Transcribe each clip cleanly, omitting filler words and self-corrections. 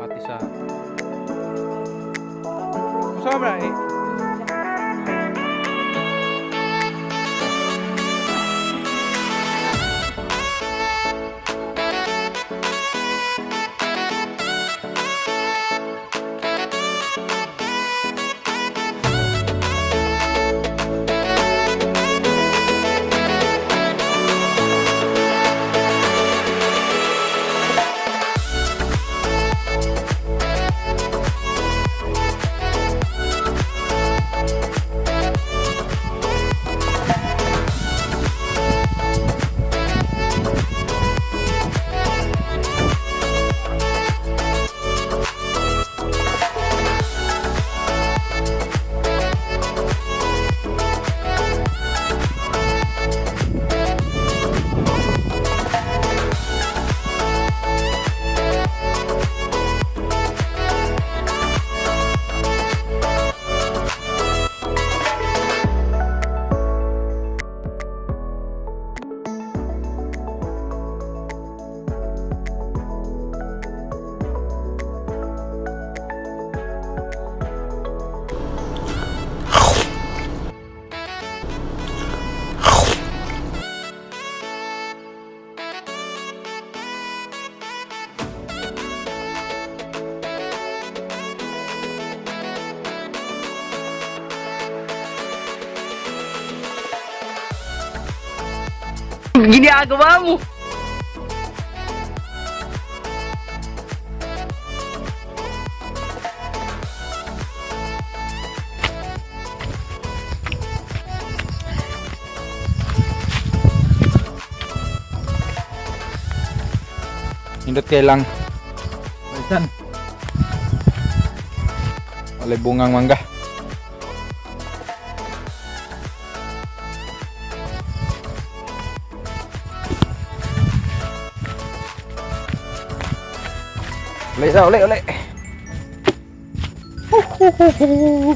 Mati sa. Unsa ba eh? Ginagawa mo? Nindot kay lang. Balitan. Walay bungang mangga. Uli sa, uli, uli. Huhuhuhu.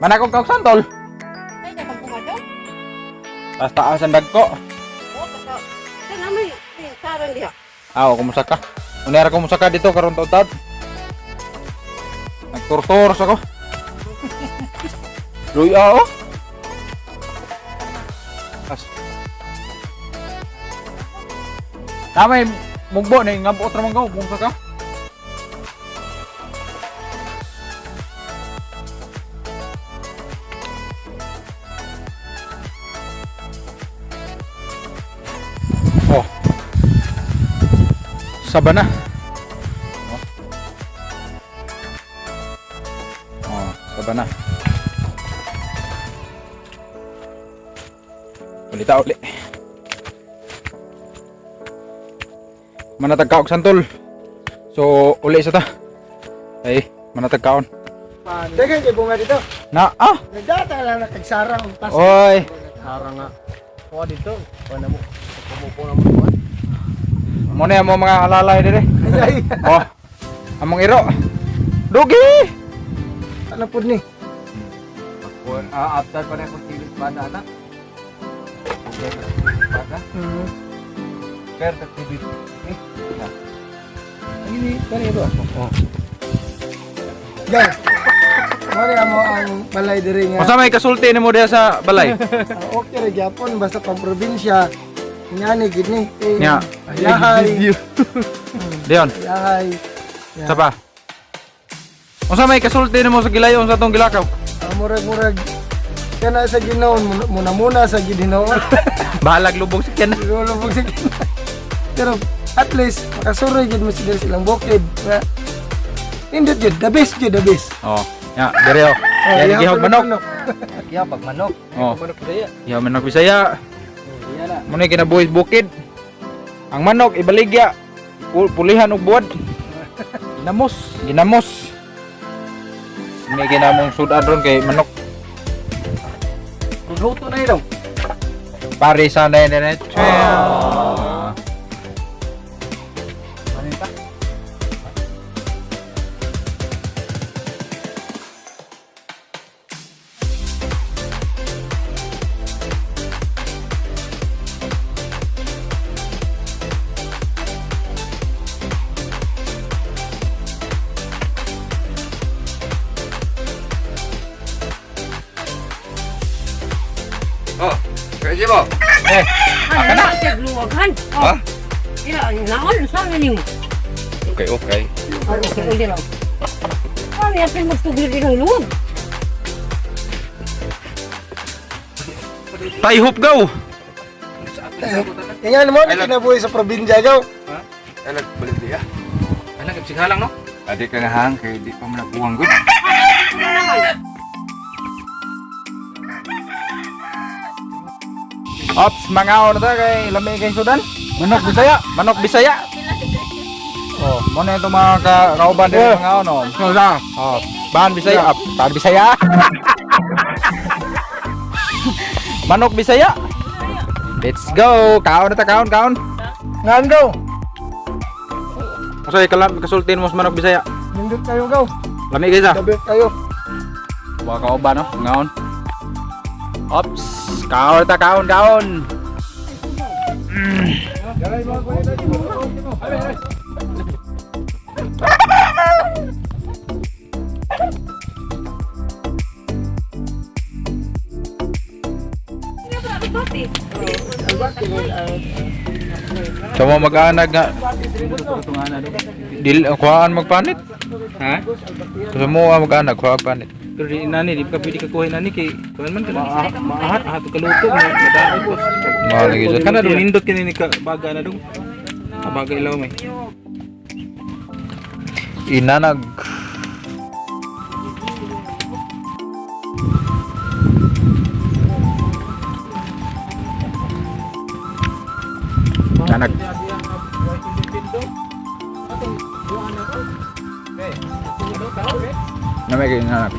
Manakong kaog santol. Ay, nakapunga daw. Taas taas ang dagko. Oh, kaka. Kana may sarang diha. Ah, kumusta ka? Unera kumusta ka dito karon taud-taud? Nagturtur sa ko. Luya oh. As. Tama mugbo na ngabot ra man ka, kumusta ka? Oh. Saba na. Oh. Oh, saba na. Ulita uli. Manatag kaog santol. So, uli sa ta. Ay, manatag kaon. Dagan kay bunga dito. Na, ah! Nagdata lang na kagsarang pas. Oy! Sarang nga. Kuha dito. Kuha na mo. Kumupo na mo. Muna yung mga halalay dire. Ay, Oh. Among iro. Dugi! ano po ni? After pa na akong tilis ba na anak? Okay, bata. Pero sa TV. Eh, na. Ay, ini, kani ito. Oh. Gan. Mao mo ang balay diri nga. Unsa may kasulti nimo diha sa balay? Ah, okay ra gyapon basta pang probinsya. Ngani gid ni. Eh, Nya. Ayahay. Diyon. Ayahay. Ya. Sa pa. Unsa may kasulti nimo sa gilayon sa atong gilakaw? Ah, murag-murag kana sa Ginoo muna muna sa Ginoo. Bahalag lubog sa kyan. Lulubog sa Ginoo. Pero at least makasuroy gid mo sila silang bukid. Nga, Nindot jud, the best jud, the best. Oh, ya, dire oh. Oh, Yan gihog manok. Kaya pag manok. Oh. Manok Bisaya. Gihog manok Bisaya. Iya na. Muna kinabuhi sa bukid. Ang manok ibaligya. Pulihan og buwad. Ginamos. Ginamos. May ginamong sudan ron kay manok. Luto na ito. Pare sa na na. Ano pa? Eh, Ano na siya luwaghan? Ha? Oh. Ila, naon sa nimo. Okay. Ay, okay, uli lang. Ano yan, magtugil din ang luwag. Tayhop gaw. Ingan mo na kinabuhi sa probinsya gaw. Alag balik diya. Alang sighalang no. Adi ka nga hang kay di pa man nakuwang gud. Ops, mangaon na ta kay lami kay sudan. Manok Bisaya, manok Bisaya. Oh, mo na ito mga ka kauban din mangaon oh. Oh, bahan Bisaya, ah, bahan Bisaya. Manok Bisaya. Let's go. Kaon na ta, kaon, kaon. Ngan gaw. Usay kalam kasultin mo sa manok Bisaya. Nindot kayo gaw. Lami guys ah. The best kayo. Mga kauban no, ngaon. Ops, kaon ta, kaon, kaon. Sa mga mag-anag nga dil kuhaan magpanit. Ha? Sa mo ang mag-anag kuhaan panit. Pero di nani, di ka pwede kakuha nani kay kuan man kana maahat ahat kaluto madaay boss. Mao lagi jud. Kana dong nindot kini ni ka baga na dong. Baga ilaw may. Inanag. Nanag. Namay kayo nanag.